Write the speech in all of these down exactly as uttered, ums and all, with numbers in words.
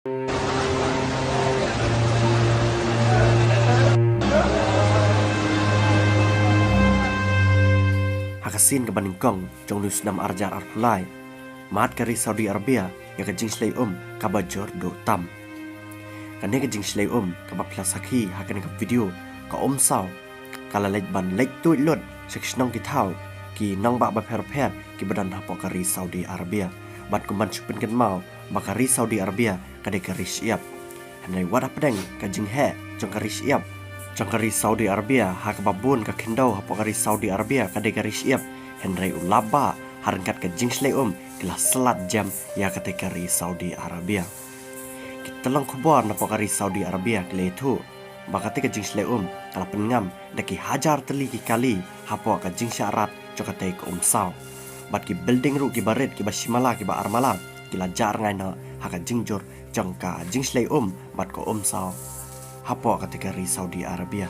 Ha ka sien kaba nyngkong jong u snem ar hajar arphew lai, mad ka ri Saudi Arabia ïa ka jingshlei um kaba jur duh tam. Kane ka jingshlei um kaba phi la sakhi ha kane ka video, ka um saw, ka la leit ban leit tuid lut sha ki shnong ki thaw, ki nongbah bapher bapher kiba don hapoh ka ri Saudi Arabia. Bad kum ban shu pynkynmaw ba ka ri Saudi Arabia ka dei ka ri shyiap. Hynrei wat hapdeng ka jingheh jong ka ri shyiap jong ka ri Saudi Arabia, ha kaba bun ka khyndew hapoh ka ri Saudi Arabia ka dei ka ri shyiap, hynrei u lap ba ha ryngkat ka jingshlei um ki la slat jem ïa katei ka ri Saudi Arabia. Ki tyllong khubor napoh ka ri Saudi Arabia ki la ïathuh ba katei ka jingshlei um ka la pynngam da ki hajar tylli ki kali hapoh ka jingshah rat jong katei ka um saw. Bad ki building ruh kiba rit, kiba shimala, kiba armala, ki la jah rngai noh ha ka jingjur jong ka jingshlei um bad ka um saw hapoh katei ka ri Saudi Arabia.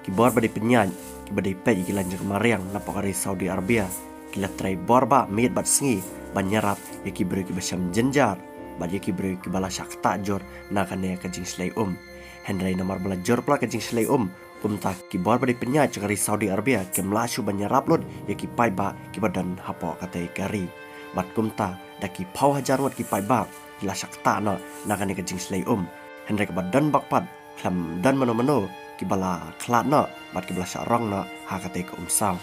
Ki bor ba dei pynïaid, kiba dei peit ïa ki laiñ jong ka mariang napoh ka ri Saudi Arabia, ki la trei bor ba miet bad sngi ban ïarap ïa ki briew kiba shem jynjar bad ïa ki briew kiba la shah ktah jur na kane ka jingshlei um. Hynrei namar ba la jur palat ka jingshlei um, kumta ki bor ba dei pynïaid jong ka ri Saudi Arabia kim lah shuh ban ïarap lut ïa ki paidbah kiba don hapoh katei ka ri. Bad kumta da ki phew hajar ngut ki paidbah ki la shah ktah noh na kane ka jingshlei um. Hynrei kaba don bak pat, khlem don mano mano kiba la khlad noh bad kiba la shah rong noh ha katei ka um saw.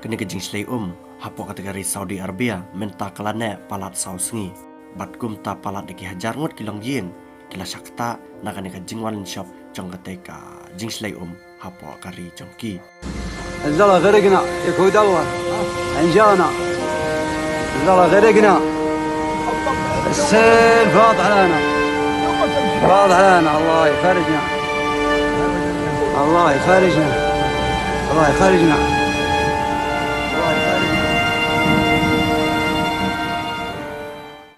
Kane ka jingshlei um hapoh katei ka ri Saudi Arabia mynta ka la neh palat saw sngi. Bad kumta palat da ki hajar ngut ki longïing ki la shah ktah na kane ka jingwan lynshop jong katei ka jingshlei um hapoh ka ri jong ki. الزلمة غرقنا، يكود الله. أنجانا. الزلمة غرقنا. السيل فاض علينا. فاض علينا، الله يفرجنا. الله يفرجنا. الله يفرجنا.